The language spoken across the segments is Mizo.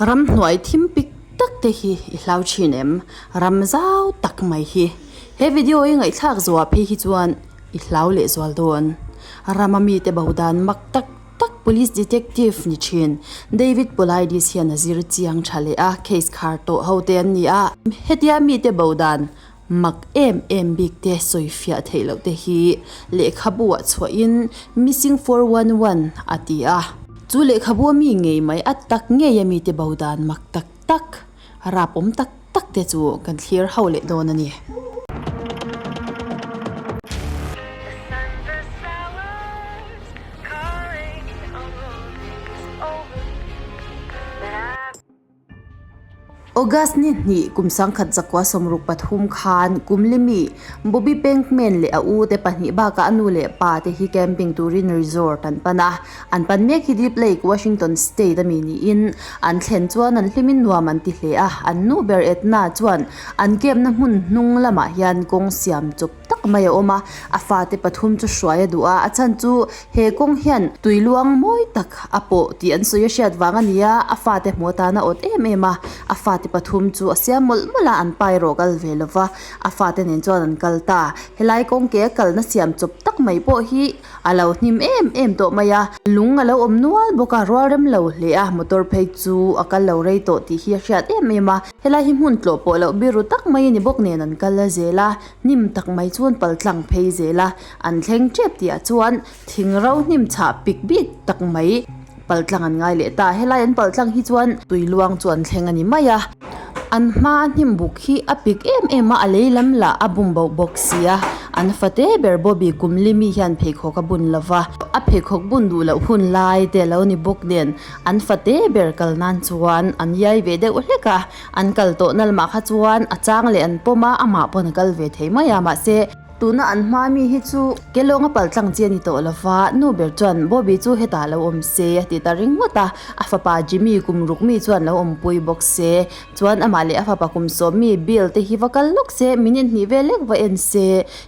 Ramhnuai thim pik tak te hi i hlau thin em? Ram zau tak mai hi. He video i ngaihthlak zuah phei hi chuan i hlau leh zual dawn. Rama mite bo dan mak tak tak Police Detective ni thin David Paulides hian a zir chiang tha leh a, case khar tawh ho te an ni a. Hetia mite bo dan Mak em em bik te sawi fiah theih loh te hi lehkhabu ah chhuahin Missing 411 a ti a. Chu lehkhabu a mi ngei mai a tak ngei a mite bo dan mak tak tak, rap awm tak tak te chu kan thlir ho leh dawn a ni. August ni hnih kum sangkhat zakua 63 khan kum limi Bobby Pankman leh a u te pahnih bakah a nu leh pa te hi camping turin resort an pan a. An pan mek hi Deep Lake, Washington State a mi niin an thlen chuan an hlimin nuam an ti hle a. An nu ber Edna chuan an camp na hmun hnung lamah hian kawng siam chawp tak mai a awm a, a fate pathum chu hruai a duh a, a chhan chu he kawng hian tui luang mawi tak a pawh tih an sawi a hriat vang a ni a, a fate hmuh atan a awt em em a, a fate pathum chu a siam mawlh mawlh a, an pa erawh kal ve lo va, a fate nen chuan an kal ta, helai kawng ke a kalna siam chawp tak mai pawh hi a lo hnim em em tawh mai a, lung a lo awm nual bawk a, rual rem lo hle a, motor phei chu a kal lo rei tawh tih hi a hriat em em a, helai hi hmun tlawh pawh loh biru tak mai a ni bawk nen an kal zel a. Hnim tak mai chuan pal tlang phei zel a, an thleng tep tih ah chuan thing ro hnim chhah pik bik tak mai pal tlang an ngai leh ta. Helai an pal tlang hi chuan tui luang chu an thleng a ni mai a, an hma hnim buk hi a pik em em a, a lei lam lah a bum boh bawk si a, an fate ber Bobby Kumlimi hian pheikhawk a bun lo va, a pheikhawk bun duh loh hun lai te a lo ni bawk nen an fate ber kal nan chuan an iai ve deuh hlek a. An kal tawh na lamah kha chuan a chang leh an pawm a, amah pawn a kal ve thei mai a, mahse tuna an hma mi hi chu Kelawng a pal tlang chi a ni tawh lo va, nu ber chuan Bobby chu hetah lo awm se a ti ta ringawt a, a fapa Jimmy kum ruk mi chuan lo awmpui bawk se, chuan amah leh a fapa kum sawm mi Bill te hi va kal lawk se, minute hnih vel lek va en se,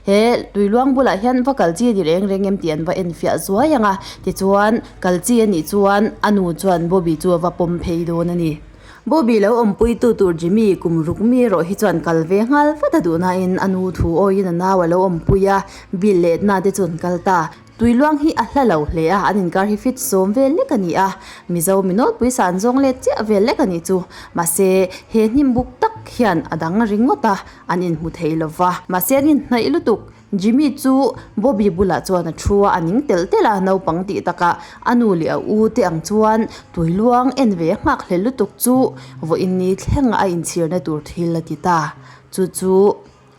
he tuiluang bulah hian va kal chi a ni reng reng em tih an va en fiah zuai ang a, tichuan kal chi a nih chuan a nu chuan Bobby chu a va pawm phei dawn a ni. Bobby lo awmpuitu tur Jimmy kum ruk mi erawh hi chuan kal ve nghal vat a duh nain a nu thu awiin a nau a lo awmpui a, Bill leh Edna te chu an kal ta. Tuiluang hi a hla lo hle a, an inkar hi fit sawm vel lek a ni a, Mizo mi nawlpui san zawng let chiah vel lek a nih chu. Mahse, he hnim buk tak hian a dang ringawt a, an inhmu thei lo va. Mahse an inhnaih lutuk. Jimmy chu Bobby bulah chuan a thu a, a ning telh telh a, naupang tih takah a nu leh a u te ang chuan tuiluang en ve a nghak hlel lutuk chu vawiin ni thlengah a inchhirna tur thil a ti ta. Chu chu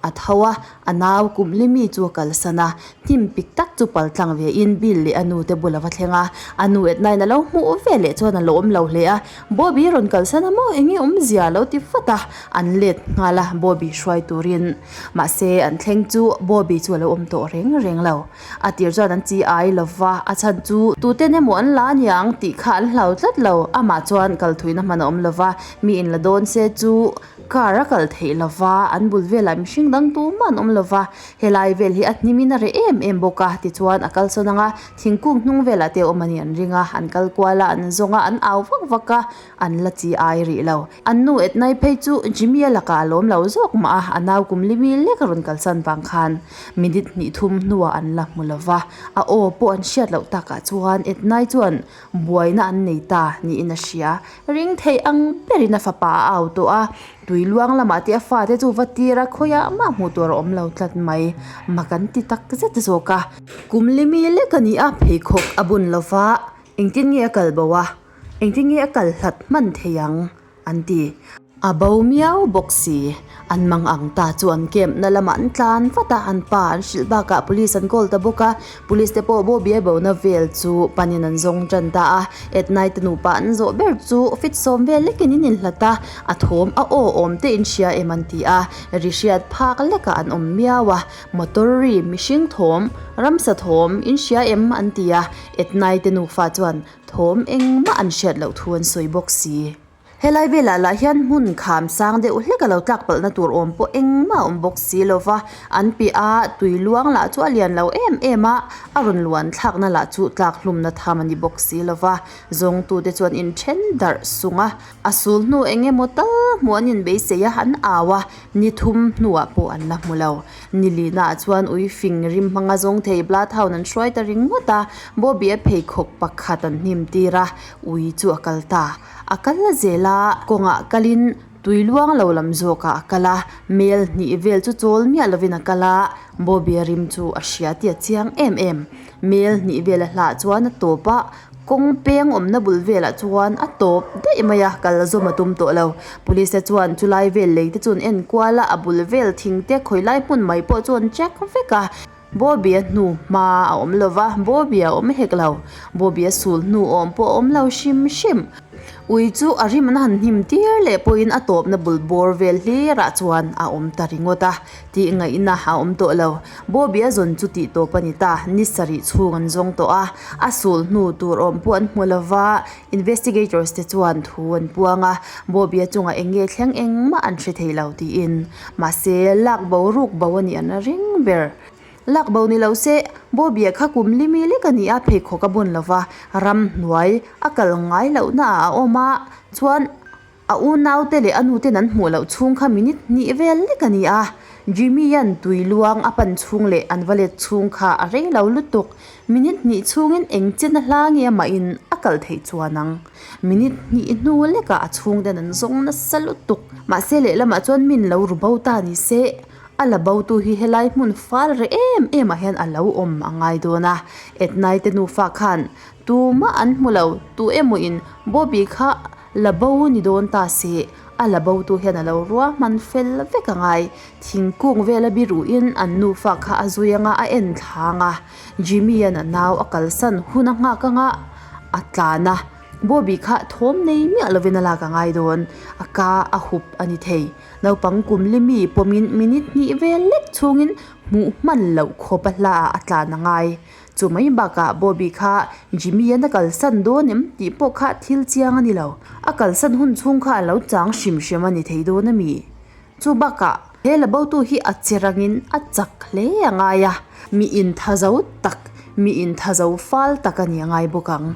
a tho a, a nau kum Limi chu a kalsan a, hnim pik tak chu pal tlang ve in Bill leh a nu te bul a va thleng a, a nu Edna-in a lo hmuh ve leh chuan a lawm lo hle a, Bobby rawn kalsan a maw eng nge awmzia a lo ti vat a, an let nghal a Bobby hruai turin. Mahse, an thleng chu Bobby chu a lo awm tawh reng reng lo. A tir chuan an chi ai lo va, a chhan chu tuten emaw an la aniang tih kha an hlau tlat lo. Amah chuan kal thuina hman a awm lo va, mi in la dawn se chu car a kal theih lo va, an bul velah mihring dang tumah an awm lo va. Helai vel hi a hnimin a reh em em bawk a, tichuan a kalsawn ang a, thingkung hnung velah te a awm a nih an ring a, an kal kual a, an zawng a, an au vak vak a, an la chi ai rih lo. An nu Ednai phei chu Jimmy-a lakah a lawm lo zawk mah a, a nau kum limi lek a rawn kalsan vang khan minute hnih thum hnuah an la hmu lo va, a aw pawh an hriat loh takah chuan Ednai chuan buaina an nei ta niin a hria. Ring theih ang berin a fapa a au tawh a, tui luang lamah te a fate chu va tir a, khawiah mah hmuh tur a awm lo tlat mai. Mak an ti tak zet zawk a. Kum limi lek a ni a, pheikhawk a bun lo va, engtin nge a kal bo a? Engtin nge a kal hlat hman thei ang? an ti. A bo miau bawk si. An mang ang ta chu an camp na lamah an tlan vat a, an pa an hrilh bakah police an call ta bawk a. Police te pawh Bobby a bona vel chu panin an zawng tan ta a. Edna-i te nupa an zawh ber chu fit sawm vel lekin in inhlat a, a thawm a aw awm te in hria em an ti a. Ri hriat phak lekah an awm miau a. Motor ri, mihring thawm, ramsa thawm in hria em an ti a. Edna-i te nufa chuan Thawm engmah an hriat loh thu an sawi bawk si. Helai velah lah hian hmun kham sang deuh hlek a lo tlak palhna tur awm pawh engmah a awm bawk si lo va, an piah a tui luang lah chu a lian lo em em a, a rawn luan thlakna lah chu tlak hlumna tham a ni bawk si lo va, zawngtute chuan inthen darh sung a, a sul hnu eng emaw tal hmuh an inbeisei a, an au a, ni thum hnuah pawh an la hmu lo. Ni lihnaah chuan ui fing rim hmanga zawng thei bloodhound an hruai ta ringawt a, Bobby a pheikhawk pakhat an hnim tir a, ui chu a kal ta. A kal zel a, kawngah kalin tui luang lo lam zawkah a kal a, mel hnih vel chu chawl miah lovin a kal a, Bobby a rim chu a hria tih a chiang em em. Mel hnih vel a hlah chuan a tawp a, kawng peng awmna bul velah chuan a tawp daih mai a, kal zawm a tum tawh lo. Police te chuan chulai vel lei te chu an en kual a, a bul vel thing te khawi lai hmun mai pawh chu an check vek a. Bobby a hnu hma a awm lo va, Bobby a awm hek lo. Bobby a sul hnu awm pawh a awm lo hrim hrim. Ui chu a rim an han hnim tir leh pawhin a tawpna bul bawr vel hlirah chuan a awm ta ringawt a, tih ngaihna a awm tawh lo. Bobby a zawn chu tih tawp a ni ta, ni sarih chhung an zawng tawh a, a sul hnu tur awm pawh an hmu lo va, investigators te chuan thu an puang a, Bobby a chungah eng nge thleng engmah an hre thei lo tiin. Mahse, lak bo ruk bo a nih an ring ber. Lak bo ni lo se, Bobby-a kha kum li mi lek a ni a, pheikhawk a bun lo va, ramhnuai a kal ngai lohnaah a awm a, chuan a unaute leh a nuten an hmuh loh chhung kha minute hnih vel lek a ni a. Jimmy-a'n tui luang a pan chhung leh an va let chhung kha a rei lo lutuk. Minute hnih chhungin eng chen a hla nge amahin a kal theih chuan ang. Minute hnih hnu lekah a chhungten an zawng nasa lutuk. Mahse lehlamah chuan min lo ru bo ta ni se, a la botu hi helai hmun fal reh em em ah hian a lo awm a ngai dawn a. Ednai te nufa khan tumah an hmu lo, tu emaw in Bobby kha la bo ni dawn ta se, a la botu hian a lo ruahman fel vek a ngai. Thingkung vela biruhin an nufa kha a zui anga a en thlang a. Jimmy-a'n a nau a kalsan hun a nghak anga a tlan a, Bobby kha thawm nei miah lovin a lak a ngai dawn, a ka a hup a ni thei. Naupang kum li mi pawmin minute hnih vel lek chhungin hmuh hman loh khawp a hla ah a tlan a ngai. Chu mai bakah Bobby kha Jimmy-a'n a kalsan dawn em tih pawh kha thil chiang a ni lo. A kalsan hun chhung kha a lo chang hrim hrim a ni thei dawn a mi? Chu bakah he la botu hi a che rangin a chak hle a ngai a, mi inthazo tak, mi inthazo fal tak a ni a ngai bawk ang.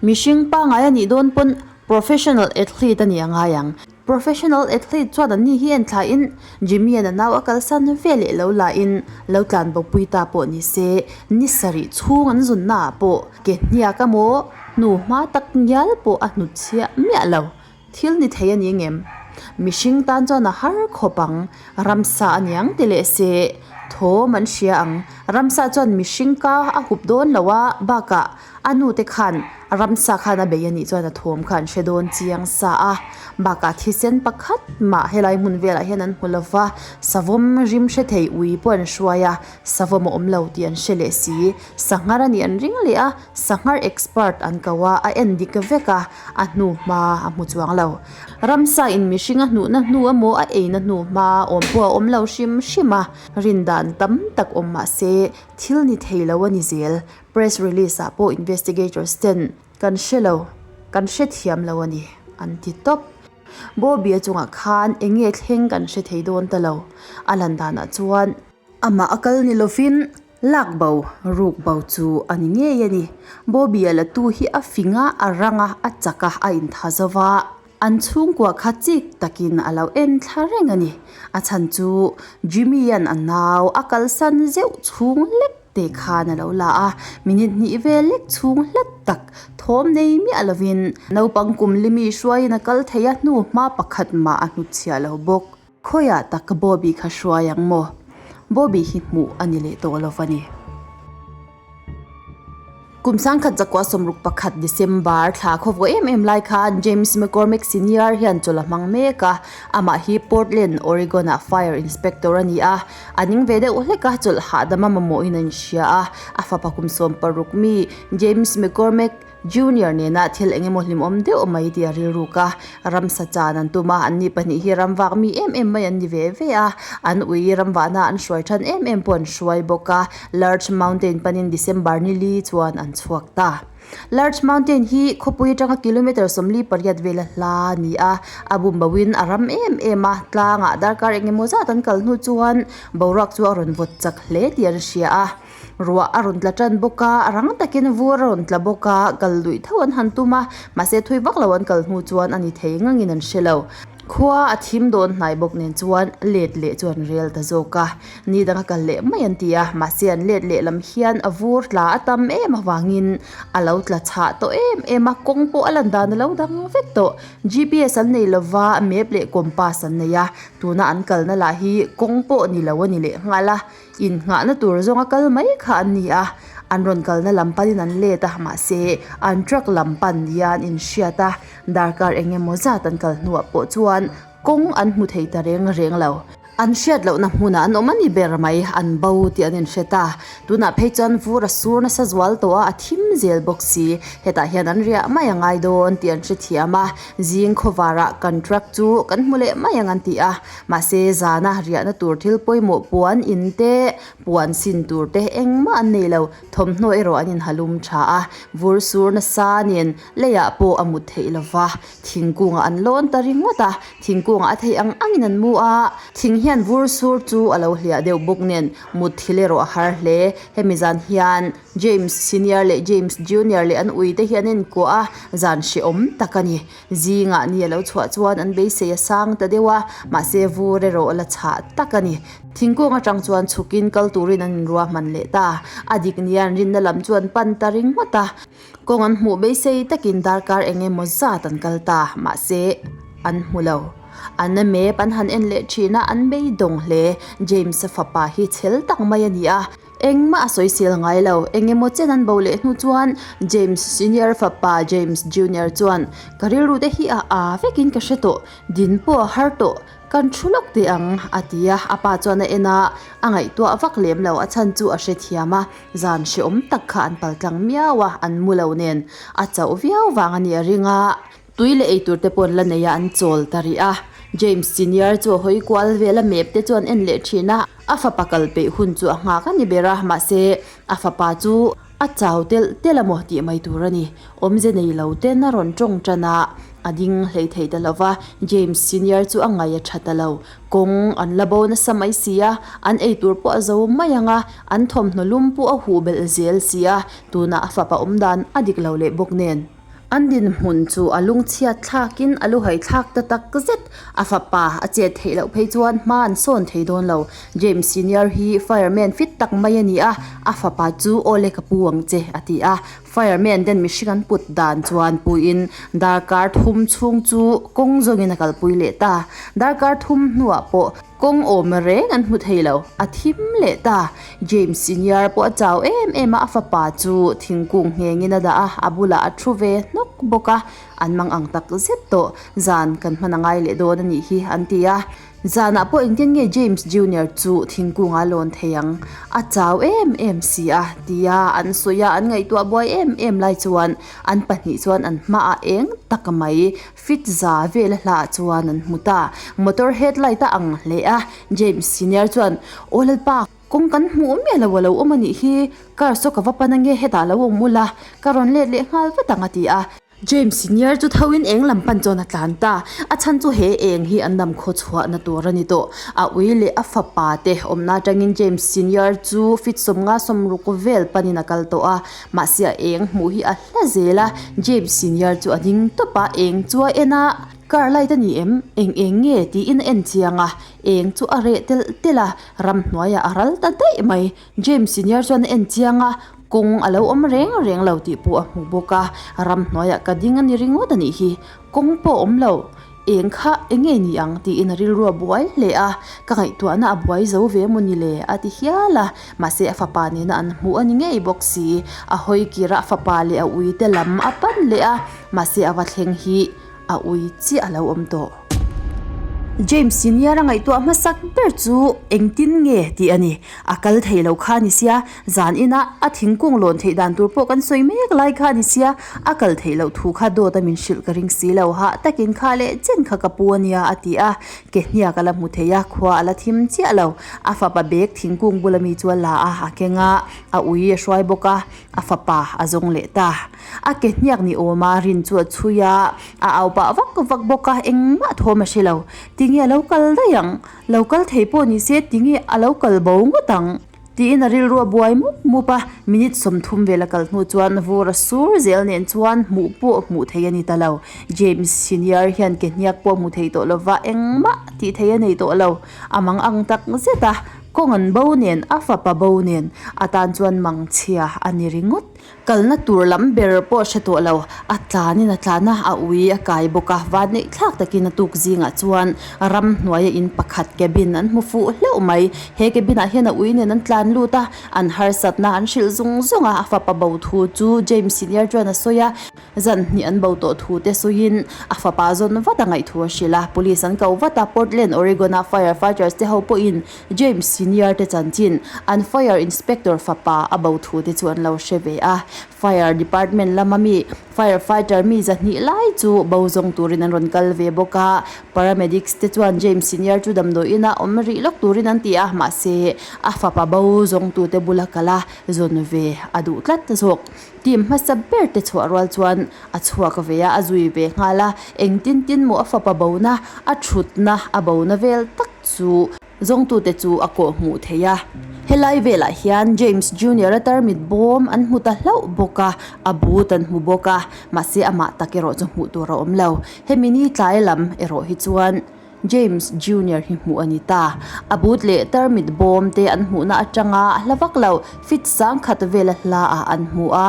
Mihring pangngai a nih dawn pawn professional athlete a ni a ngai ang. Professional athlete chuan an ni hi en thlain Jimmy-a'n a nau a kalsan ve leh lo lahin lo tlan bopui ta pawh ni se, ni sarih chhung an zunnaah pawh ke hniak emaw hnu hma tak ngial pawh a hnutchhiah miah lo. Thil ni thei a ni ngem? Mihring tan chuan a har khawp ang. Ramsa a niang ti leh se, thawm an hria ang. Ramsa chuan mihring ka a hup dawn lo a, bakah a nu te khan ramsa khan a bei a nih chuan a thawm kha an hre dawn chiang sa a. Bakah thisen pakhat mah helai hmun velah hian an hmu lo va, savawm rim hre thei ui pawh an hruai a, savawm a awm lo tih an hre leh si. Sanghar a nih an ring leh a, sanghar expert an ko a, a en dik vek a. A hnu hma a hmu chuang lo. Ramsa in mihring a hnuhna hnu emaw a eina hnu hma awm pawh a awm lo hrim hrim a, rindan tam tak awm mah se thil ni thei lo a ni zel. Press release ah pawh investigators ten kan hre lo, kan hrethiam lo a ni an ti tawp. Bobby a chungah khan eng nge thleng kan hre thei dawn ta lo. A lan danah chuan. Amah a kal ni lovin lak bo, ruk bo chu a ni ngei a ni. Bobby-a la tu hi a fing a, a rang a, a chak a, a intha zo va. An chhungkua kha chik takin a lo en thla reng a ni. A chhan chu Jimmy-a'n a nau a kalsan zeuh chhung lek te khan a lo la a, minute hnih vel lek chhung hlat tak thawm nei miah lovin naupang kum limi hruaiin a kal thei a, hnu hma pakhat mah a hnutchhiah lo bawk. Khawiah tak Bobby kha hruai ang maw? Bobby hi hmuh a ni leh tawh lo va ni. Kum sangkhat zakua 61 December thla khawvawh em em lai khan James McCormick Senior hian chawlh a hmang mek a, amah hi Portland, Oregon-ah fire inspector a ni a. A ning ve deuh hlek a, chawlh hahdam a mamawhin a inhria a, a fapa kum 16 mi James McCormick, Junior nena thil eng emaw hlimawm deuh mai tih a rilruk a, ramsa chan an tum a, anni pahnih hi ramvak mi em em mai an ni ve ve a, an ui ramvahna an hruai than em em pawh an hruai bawk a, Larch Mountain panin December ni li chuan an chhuak ta. Larch Mountain hi khawpui atanga kilometre 48 vela hla a ni a, a bumboin a ram em em a, tlangah darkar eng emaw zat an kal hnu chuan boruak chu a rawn vawt chak hle tih an hria a. Ruah a rawn tla tan bawk a, a rang takin vur a rawn tla bawk a, kal luih tho an han tum a, mahse thui vak lo an kal hnu chuan a ni thei ngangin an hre lo. Khua a thim dawn hnai bawk nen chuan let leh chu an rel ta zawk a, ni danga kal leh mai an ti a, mahse an let leh lam hian a vur tla a tam em avangin a lo tla chhah tawh em em a, kawng pawh a lan dan a lo dang vek tawh. G_p_s an nei lova, map leh compass an nei a, tuna an kalna lah hi kawng pawh ni lo a ni leh nghal a. Innghahna tur zawnga kal mai kha an ni a, an rawn kalna lam panin an let a, mahse an truck lam pan nia an inhriat a, darkar eng emaw zat an kal hnuah pawh chuan kawng an hmu thei ta reng reng lo. An hriat lohna hmunah an awm a ni ber mai, an bo tih an inhre ta. Tunah phei chuan vur a sur nasa zual tawh a, a thim zel bawk si. Hetah hian an riah mai a ngai dawn tih an hrethiam a, zing khawvarah kan truck chu kan hmu leh mai ang an ti a. Mahse, zana riahna tur thil pawimawh puan in te, puan sin tur te engmah an nei lo. Thawmhnaw erawh an inhalum tha a, vur sur nasa nen leiah pawh a mut theih lo va. Thingkungah an lawn ta ringawt a, thingkungah a theih ang angin an mu a. Thing hian vur sur chu a lo hliah deuh bawk nen mut thil erawh a har hle. Hemi zan hian James Senior leh James Junior leh an ui te hi an inkuah a, zan hrehawm tak a ni. Zingah ni a lo chhuah chuan an beisei a sang ta deuh a, mahse vur erawh la chhah tak a ni. Thingkung atang chuan chhukin kal turin an inruahman leh ta. A dik nia an rinna lam chu an pan ta ringawt a. Kawng an hmuh beisei takin darkar eng emaw zat an kal ta, mahse an hmu lo. An a map an han en leh thin a, an beidawng hle. James-a fapa hi chhel tak mai a ni a. Engmah a sawisel ngai lo. Eng emaw chen an bo leh hnu chuan James Senior fapa James Junior chuan, Ka rilru te hi a aa vekin ka hre tawh, din pawh a har tawh, kan thu lawk teh ang, a ti a. A pa chuan a en a, a ngaihtuah vak lem lo, a chhan chu a hrethiam a, zan hrehawm tak kha an paltlang miau a, an mu lo nen a chauh viau vang a ni a ring a. Tui leh eitur te pawh an la nei a, an chawl ta rih a. James Senior chu a hawi kual vel a, map te chu an en leh thin a. A fapa kal peih hun chu a nghak a ni ber a, mahse a fapa chu a chau telh telh a maw tih mai tur a ni. Awmze nei lo ten a rawn tawng tan a, a ding hlei thei ta lo va, James Senior chu a ngaih a tha ta lo. Kawng an la bo nasa mai si a, an eitur pawh a zo mai ang a, an thawmhnaw lum pawh a huh belh zel si a, tunah a fapa awmdan a dik lo leh bawk nen. An dinhmun chu a lungchhiat thlakin a luhai thlak ta tak zet. A fapa a chet theih loh phei chuan hma an sawn thei dawn lo. James Senior hi fireman fit tak mai a ni a, a fapa chu aw le ka pu ang che a ti a. Fireman ten mihring an put dan chuan puiin darkar thum chhung chu kawng zawngin a kalpui leh ta. Darkar thum hnuah pawh Kawng awm reng an hmu thei lo, a thim leh ta. James Senior pawh a chau em em a, a fapa chu thingkung nghengin a dah a, a bulah a thu ve hnawk bawk a, an mang ang tak zet tawh. Zan kan hman a ngai leh dawn a nih hi, an ti a. Zanah pawh engtin nge James Junior chu thingkungah a lawn thei ang? A chau em em si a, tia an sawi a, an ngaihtuah buai em em lai chuan an pahnih chuan an hmaah eng tak mai Fit za vel a hlaah chuan an hmu ta. Motor headlight a ang hle a, James Senior chuan, Aw Lalpa, kawng kan hmuh miah lo a lo awm a nih hi, car saw ka va pan ange hetah lo awm ula, ka rawn let leh nghal vat ang a ti a. James Senior chu tho in eng lam pan chuan a tlan ta, a chhan chu he eng hi an dam khaw chhuahna tur a ni tawh. A ui leh a fapa te awmna atangin James Senior chu fit 50 60 vel panin a kal tawh a, Mahse a eng hmuh hi a hla zel a, James Senior chu a ding tawp a, eng chu a en a, Car light a ni em? Eng eng nge? tiin a en chiang a, eng chu a reh telh telh a, ramhnuaiah a ral ta daih mai. James Senior chuan a en chiang a, kawng a lo awm reng reng lo tih pawh a hmu bawk a, ramhnuaiah ka ding a ni ringawt a nih hi, kawng pawh a awm lo. Eng kha eng nge ni ang tiin a rilru a buai hle a, ka ngaihtuahna a buai zo ve maw ni le a ti hial a, mahse a fapa nena an hmuh a ni ngei bawk si, a hawi kir a, a fapa leh a ui te lam a pan leh a, mahse a va thleng hi a ui chiah a lo awm tawh. James Senior a ngaihtuah hmasak ber chu engtin nge tih a ni. A kal thei lo kha a ni sia, zan inah a thingkung lawn theih dan tur pawh kan sawi mek lai kha a ni sia, a kal theih loh thu kha dawt a min hrilh ka ring si lo, hah takin kha leh chen kha ka pu a nia a ti a, ke hniak a la hmu thei a, khua a la thim chiah lo. A fapa bag thingkung bula mi chu a la a, a keng a, a ui a hruai bawk a, a fapa a zawng leh ta. A ke hniak ni awma rin chu a chhui a, a au pah vak vak bawk a, engmah thawm a hre lo. Tinge a lo kal daih ang? Lo kal thei pawh ni se tinge a lo kal bo ngawt ang? Tiin a rilru a buai mup mup a, minute 30 vel a kal hnu chuan vur a sur zel nen chuan hmuh pawh hmuh theih a ni ta lo. James Senior hian ke hniak pawh hmu thei tawh lova engmah tih theih a nei tawh lo. A mang ang tak zet a, kawng an bo nen a fapa bo nen a tan chuan mangchhia a ni ringawt. Kalna tur lam ber pawh hre tawh lo, a tlanin a tlan a, a ui a kai bawk a, vanneih thlak takin a tuk zingah chuan ramhnuaia in pakhat cabin an hmu fuh hleuh mai. He cabin ah hian a ui nen an tlan lut a, an harsatna an hrilh zung zung a, a fapa bo thu chu James Senior chuan a sawi a, zan hnih an bo tawh thu te sawiin a fapa zawn vat a ngaih thu a hrilh a, police an ko vat a, Portland, Oregon a firefighters te ho pawhin James Senior te chanchin, an Fire Inspector fapa a bo thu te chu an lo hre ve a. Fire Department lama mi Fire Fighter mi 200 lai chu bo zawng turin an rawn kal ve bawk a. Paramedics te chuan James Senior chu damdawiin a awm rih lawk turin an ti a, mahse a fapa bo zawngtute bula kal a zawn ve a duh tlat zawk. Team hmasa ber te chhuah rual chuan a chhuak ve a, a zui ve nghal a, engtin tin maw a fapa bona, a thutna a bona vel tak chu zawngtute chu a kawh hmuh theih a. Helai velah hian James Junior-a tarmit bawm an hmu ta hlauh bawk a, a but an hmu bawk a, mahse amah tak erawh chu hmuh tur a awm lo. Hemi ni tlai lam erawh hi chuan James Junior hi hmuh a ni ta. A but leh tarmit bawm te an hmuhna atanga a hla vak lo, fit sangkhat vela hla ah an hmu a,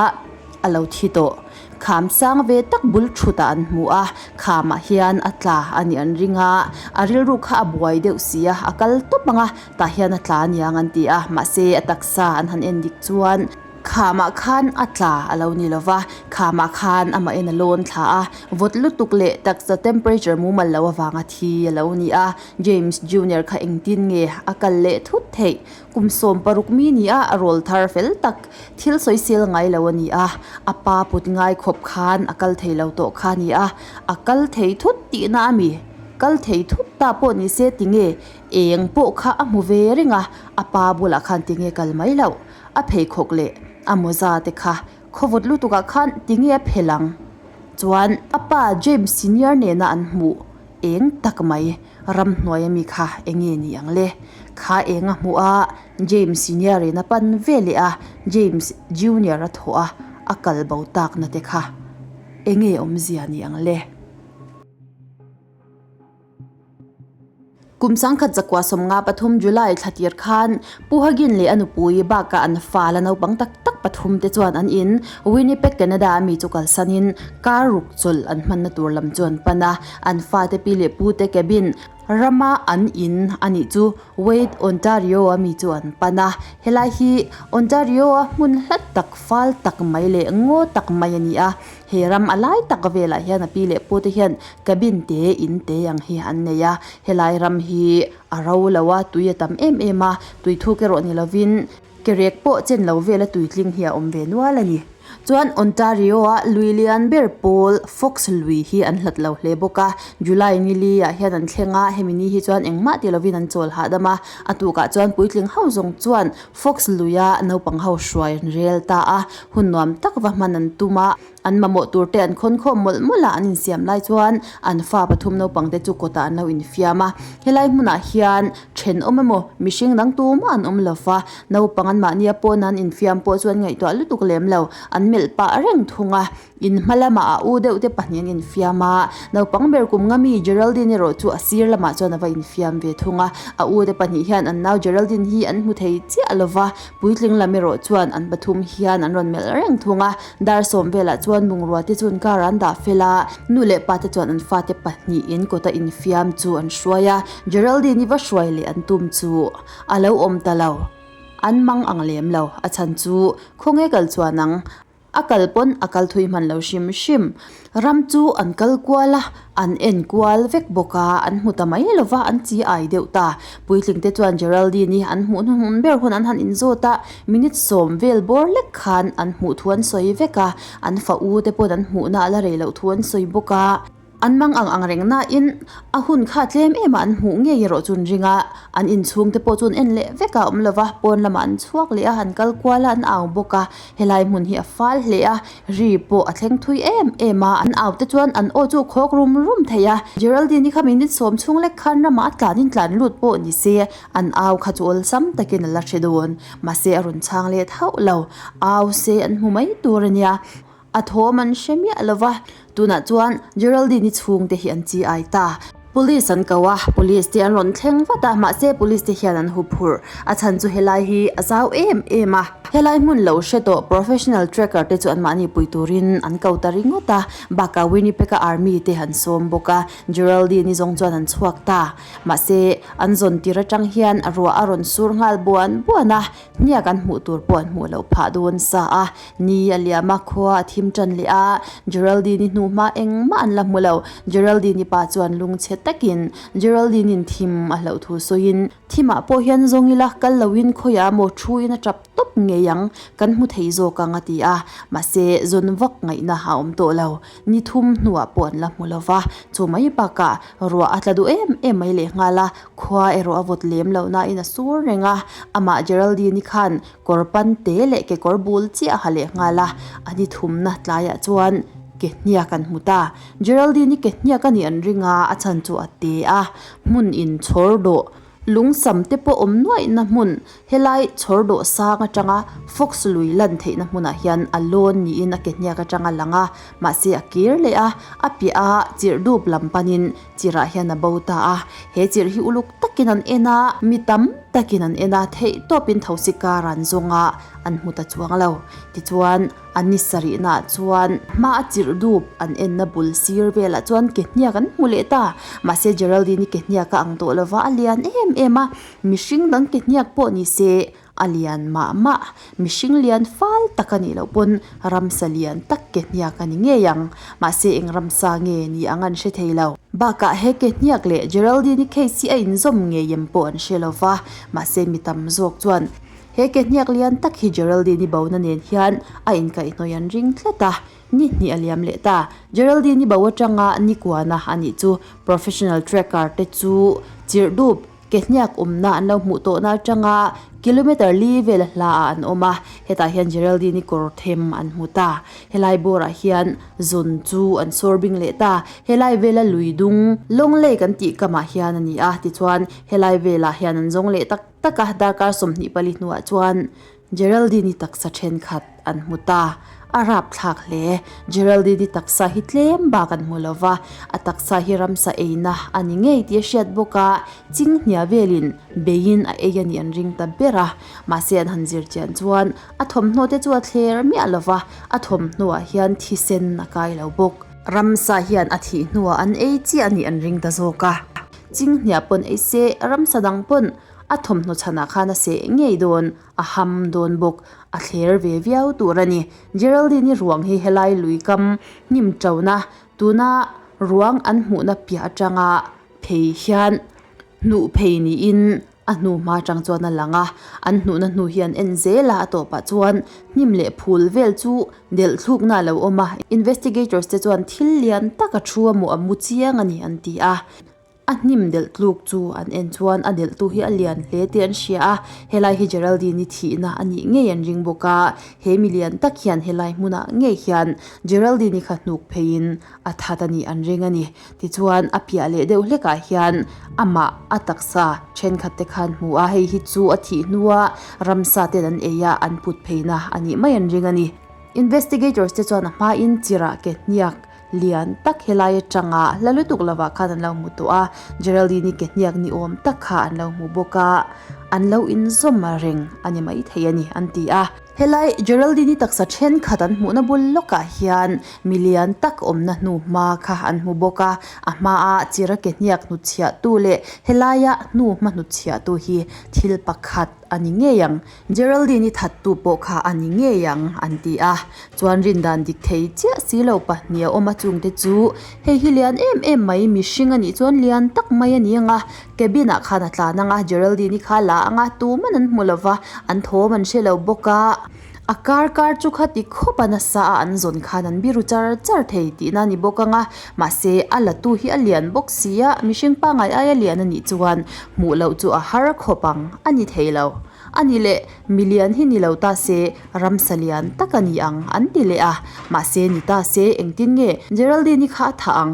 a lo thi tawh. Kham sang ve tak bul thut ah an hmu a, kham ah hian a tla a nih an ring a, a rilru kha a buai deuh si a, a kal tawp ang a, tah hian a tla aniang an ti a, mahse a taksa an han en dik chuan kham ah khan a tla a lo ni lo va, kham ah khan amah en a lawn thla a, vawt lutuk leh taksa temperature mumal lo avanga thi a lo ni a, James Junior kha engtin nge a kal leh thut theih? Kum 16 mi ni a, a rawl thar fel tak, thil sawisel ngai lo a ni a, a pa put ngai khawp khan a kal thei lo tawh kha a ni a, a kal thei thut tihna a mi? Kal thei thut ta pawh ni se tinge eng pawh kha a hmu ve reng a, a pa bulah khan tinge kal mai loh? A pheikhawk leh a mawza te kha khawvawt lutukah khan tinge a phel ang? Chuan a pa James Senior nena an hmuh Eng tak mai, ramhnuai ami kha enge ni ang le? Kha eng a hmuh a, James Senior in a pan ve leh a, James Junior a thawh a, a kal bo takna te kha enge awmzia ni ang le? Kum 1993 July thla tir khan Pu Hagin leh a nupui bakah an fa la naupang tak tak pathum te chuan an in Winnipeg, Canada a mi chu kalsanin car ruk chawlh an hmanna tur lam chu an pan a. An fate pi leh pute cabin rama an in a nih chu Wade, Ontario a mi chu an pan a. Helai hi Ontario a hmun hlat tak, fal tak mai leh ngaw tak mai a ni a. He ram a lai tak velah hian a pi leh pute hian cabin te, in te ang hi an nei a. Helai ram hi a ro lo a, tui a tam em em a, tui thuk erawh ni lovin ke rek pawh chen lo vela tui tling hi a awm ve nual a ni. Chuan Ontario-a lui lian ber pawl Fox lui hi an hlat lo hle bawk a, July ni li ah hian an thleng a, hemi ni hi chuan engmah ti lovin an chawl hahdam a, a tukah chuan puitling ho zawng chuan Fox luia naupang ho hruai an rel ta a, hun nuam tak va hman an tum a. An mamawh tur te an khawn khawm mawlh mawlh a, an insiam lai chuan an fa pathum naupang te chu kawtah an lo infiam a. Helai hmunah hian thenawm emaw mihring dang tumah an awm lo va, naupang an mahnia pawn an infiam pawh chu an ngaihtuah lutuk lem lo, an melh pah reng thung a. In hma lamah a u deuh te pahnih an infiam a, naupang ber kum nga mi Geraldine erawh chu a sir lamah chuan a va infiam ve thung a. A u te pahnih hian an nau Geraldine hi an hmu thei chiah lo va, puitling lam erawh chuan an pathum hian an rawn melh reng thung a. Dar sawm velah chuan bungrua te chuan car an dah fel a, nu leh pa te chuan an fate pahnihin kawta infiam chu an hruai a, Geraldine-i va hruai leh an tum chu a lo awm ta lo. An mang ang lem lo, a chhan chu khawnge kal chuan ang? A kal pawn a kal thui hman lo hrim hrim. Ram chu an kal kual a, an en kual vek bawk a, an hmu ta mai lo va, an chi ai deuh ta. Puitling te chuan Geraldine hi an hmuh hnuhnun ber hun an han inzawt a, minute sawm vel bawr lek khan an hmuh thu an sawi vek a, an fa u te pawn an hmuhna a la rei loh thu an sawi bawk a. An mang ang ang reng nain a hun kha tlem em a an hmuh ngei erawh chu an ring a, an inchhung te pawh chu an en leh vek a awm lo va, pawn lamah an chhuak leh a, an kal kual a, an au bawk a, helai hmun hi a fal hle a, ri pawh a thleng thui em em a, an au te chuan an aw chu a khawk rum rum thei a, Geraldine hi kha minute sawm chhung lek khan ramah a tlan in tlan lut pawh ni se, an au kha chu awlsam takin a la hre dawn, mahse a rawn chhang let hauh lo, au se an hmu mai tur a nia. A thawm an hre miah lo va, tunah chuan Geraldine-i chhungte hi an chi ai ta. Police an ko a, police te an rawn thleng vat a, mahse police te hian an hup hurh. A chhan chu helai hi a zau em em a. Helai hmun lo hre tawh professional tracker te chu anmahni pui turin an ko ta ringawt a, bakah Winnipeg-a army te an sawm bawk a, Geraldine-i zawng chuan an chhuak ta. Mahse an zawn tir atang hian ruah a rawn sur nghal buan buan a, Hniak an hmuh tur pawh an hmuh loh phah dawn sa a, ni a liam a, khua a thim tan leh a, Geraldine-i hnuhma engmah an la hmu lo. Geraldine-i pa chuan lungchhe takin Geraldine-in thim a hlauh thu sawiin, Thimah pawh hian zawng ila kal loin khawiah maw thuin a tap tawp ngei ang, kan hmu thei zawk ang a ti a, mahse zawn vak ngaihna a awm tawh lo. Ni thum hnuah pawh an la hmu lo va, chu mai bakah ruah a tla duh em em mai lehnghal a, Khua erawh a vawt lem loh nain a sur reng a, amah Geraldine-i khan kawr pan te leh kekawr bul chiah a ha leh nghal a, a ni thumna tlaiah chuan ke hniak an hmu ta. Geraldine-i ke hniak a nih an ring a, a chhan chu a te a, hmun in chhawr dawh lungsam te pawh awm nuaihna hmun Helai chhawr dawh sang atanga Fox lui lan theihna hmunah hian a lawn niin a ke hniak atang a lang a, mahse a kir leh a, a piah a chirh dup lam panin chirh ah hian a bo ta a. He chirh hi uluk takin an en a, mi tam takin an en a, theih tawpin thosi kar an zawng a, an hmu ta chuang lo. Tichuan, a ni sarihnaah chuan hma a chirh dup an enna bul sir velah chuan ke hniak an hmu leh ta. Mahse Geraldine-i ke hniak a ang tawh lova, a lian em em a. Mihring dang ke hniak pawh ni se a lian mah mah. Mihring lian fal tak a nih loh pawn ramsa lian tak ke hniak a ni ngei ang. Mahse eng ramsa nge ni ang an hre thei lo. Bakah he ke hniak leh Geraldine-i case hi a inzawm ngei em pawh an hre lo va. Mahse mi tam zawk chuan he ke hniak lian tak hi Geraldine-i bona nen hian a inkaihhnawih an ring tlat a. Ni hnih a liam leh ta. Geraldine-i bo atanga ni kuana a nih chu professional tracker te chu chirh dup Ke hniak awmna an lo hmuh tawhna atanga kilometer li vel a hla ah an awm a, hetah hian Geraldine-i kawr them an hmu ta. Helai bawrah hian zawn chu an sawr bing leh ta. Helai vela lui dung Long Lake an tih kamah hian a ni a, tichuan helai velah hian an zawng leh tak tak a, darkar 24 hnuah chuan Geraldine-i taksa thenkhat an hmu ta. A rapthlak hle. Geraldine-i taksa hi tlem bak an hmu lo va, a taksa hi ramsa eina a ni ngei tih a hriat bawk a, chinghnia velin beiin a ei a nih an ring ta ber a. Mahse an han zir chian chuan a thawmhnaw te chu a thler miah lo va, a thawmhnawah hian thisen a kai lo bawk. Ramsa hian a thih hnuah an ei chiah a nih an ring ta zawk a. Chinghnia pawn ei se, ramsa dang pawn A thawmhnaw chhanah khan a seh ngei dawn, a ham dawn bawk, a thler ve viau tur a ni. Geraldine-i ruang hi helai lui kam hnim ṭona tuna ruang an hmuhna piah atanga phei hian hnuh phei niin a hnu hma atang chuan a lang a, an hnuhna hnu hi an en zel a, a tawpah chuan hnim leh phul vel chu delh thlukna a lo awm a, investigators te chuan thil lian tak a thu a maw a mu chiang a ni an ti a. A hnim delh tluk chu an en chuan a delhtu hi a lian hle tih an hria a, helai hi Geraldine-i thihna a nih ngei an ring bawk a, he mi lian tak hian helai hmunah ngei hian Geraldine-i kha hnuk pheiin a that a nih an ring a ni. Tichuan a piah leh deuh hlekah hian amah a taksa thenkhat te khan hmu a, hei hi chu a thih hnua ramsa ten an ei a, an put pheina a nih mai an ring a ni. Investigators te chuan a hmain chirah ke hniak Lian tak helai atanga hla lutuk lovah khan an lo hmu tawh a, Geraldine-i ke hniak ni awm tak kha an lo hmu bawk a. an lo inzawm reng a ni maithei a ni, an ti a. Helai Geraldine-i taksa thenkhat an hmuhna bul lawkah hian mi lian tak awmna hnu hma kha an hmu bawk a, a hmaa chira ke hniak hnutchhiahtu leh helaia hnu hma hnutchhiahtu hi thil pakhat a ni ngei ang. Geraldine-i thattu pawh kha a ni ngei ang an ti a, chuan rindan dik thei chiah si lo pahnih a awm a chungte chu hei hi lian em em mai mihring a nih chuan lian tak mai a ni ang a, Cabin ah khan a tlan ang a, Geraldine-i kha la ang a, tuman an hmu lova, an thawm an hre lo bawk a. A kar kar chu khati khawp a nasa a an zawn khan an biru char char thei tihna a ni bawk ang a, mahse a la tu hi a lian bawk si a, mihring pangngai aia lian a nih chuan hmuh loh chu a har khawp ang a ni thei lo. A ni leh, mi lian hi ni lo ta se ramsa lian tak a ni ang an ti leh a, mahse ni ta se engtin nge Geraldine-i kha a thah ang?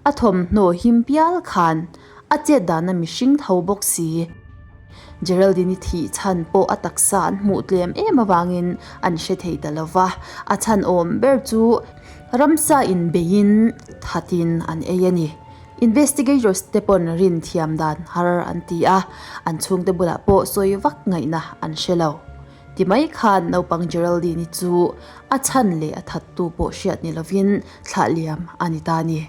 A thawmhnaw him pial khan A chet dana mihring tho bawk si. Geraldine-i thih chhan pawh a taksa an hmuh tlem em avangin an hre thei ta lo va, a chhan awm ber chu ramsa inbeiin thatin an ei a ni. Investigators te pawn rin thiam dan har an ti a, an chhungte bulah pawh sawi vak ngaihna an hre lo. Ti mai khan naupang Geraldine-i chu a chhan leh a thattu pawh hriat ni lovin thlah liam a ni ta a ni.